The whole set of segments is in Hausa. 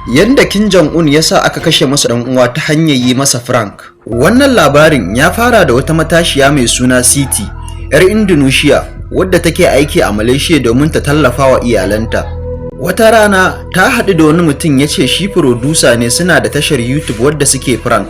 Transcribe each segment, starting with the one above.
Yanda Kim Jong-un ya sa aka kashe masa ɗan uwa ta hanyar yi masa prank. Wannan labarin ya fara da wata matashiya mai suna Siti, 'yar Indonesia, wadda take aiki a Malaysia domin ta tallafa wa iyalanta. Wata rana ta haɗu da wani mutum, ya ce shi producer ne, suna da tashar YouTube wadda suke prank,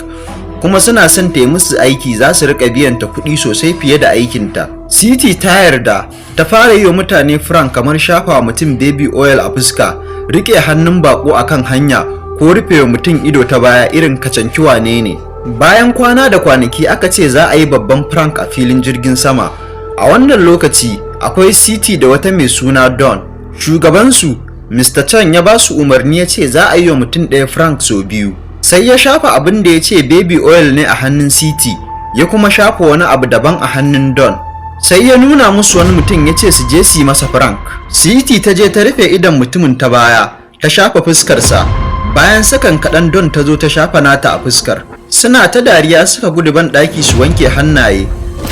kuma suna son ta yi musu aiki, za su riƙa biyan ta kuɗi sosai fiye da aikinta. Siti ta yarda, ta fara yi wa mutane prank kamar shafa wa mutum baby oil a fuska, riƙe hannun baƙo akan hanya, ko rufe wa mutum ido ta baya, irin kacanki wane ne. Bayan kwana da kwanaki, aka ce za a yi babban prank a filin jirgin sama. A wannan lokaci akwai Siti da wata mai suna Don. Shugabansu Mr. Chan ya ba su umarni, ya ce za a yi wa mutum ɗaya prank sau biyu. Sai ya shafa abin da ya ce baby oil ne a hannun Siti, ya kuma shafa wani abu daban a hannun Don. Sai ya nuna musu wani mutum, ya ce su je su yi masa prank. Siti ta je ta rufe idon mutumin ta baya, ta shafa fuskarsa. Bayan sakan kaɗan, Don ta zo ta shafa nata a fuskar. Suna ta dariya, suka gudu ban ɗaki su wanke hannaye.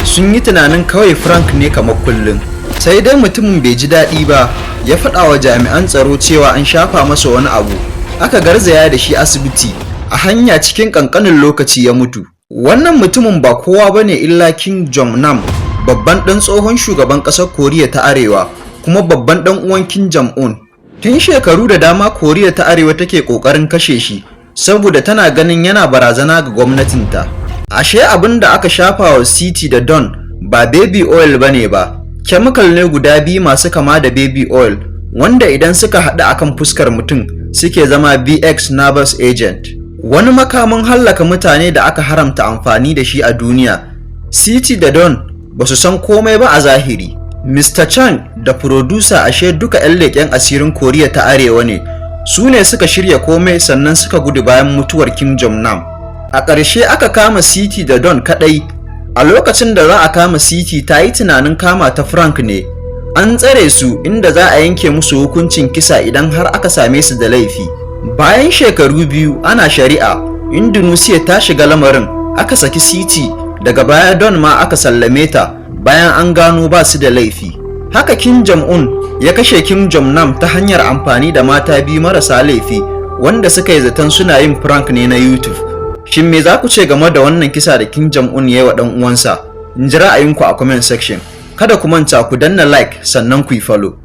Sun yi tunanin kawai prank ne kamar kullum. Sai dai mutumin bai ji daɗi ba, ya faɗa wa jami'an tsaro cewa an shafa masa wani abu. Aka garzaya da shi asibiti. A hanya, cikin ƙanƙanin lokaci ya mutu. Wannan mutumin ba kowa bane illa Kim Jong Nam, babban ɗan tsohon shugaban ƙasar Koriya ta Arewa, kuma babban ɗan uwan Kim Jong Un. Tun shekaru da dama Koriya ta Arewa take ƙoƙarin kashe shi, saboda tana ganin yana barazana ga gwamnatinta. Ashe abin da aka shafa wa Siti da Don ba baby oil bane ba, chemical ne guda biyu masu kama da baby oil, wanda idan suka haɗu akan fuskar mutum suke zama VX nervous agent. Wani makamin hallaka mutane da aka haramta amfani da shi a duniya. Siti da Don ba su san komai ba a zahiri. Mr. Chan da producer ashe duka 'yan leƙen asirin Koriya ta Arewa ne, su ne suka shirya komai, sannan suka gudu bayan mutuwar Kim Jong Nam. A ƙarshe aka kama Siti da Don kaɗai. A lokacin da za a kama Siti, ta yi tunanin kama ta prank ne. An tsare su inda za a yanke musu hukuncin kisa idan har aka same su da laifi. Bayan shekaru 2 ana shari'a, Indonesia ta shiga lamarin, aka saki Siti. Daga baya Don ma aka sallame ta bayan an gano ba su da laifi. Haka Kim Jong-un ya kashe Kim Jong-nam ta hanyar amfani da mata biyu marasa laifi wanda suka yi zaton suna yin prank ne na YouTube. Shin me za ku ce game da wannan kisa da Kim Jong-un ya yi wa ɗan uwansa? In ji ra'ayinku a comment section. Kada ku manta ku danna like, sannan ku yi follow.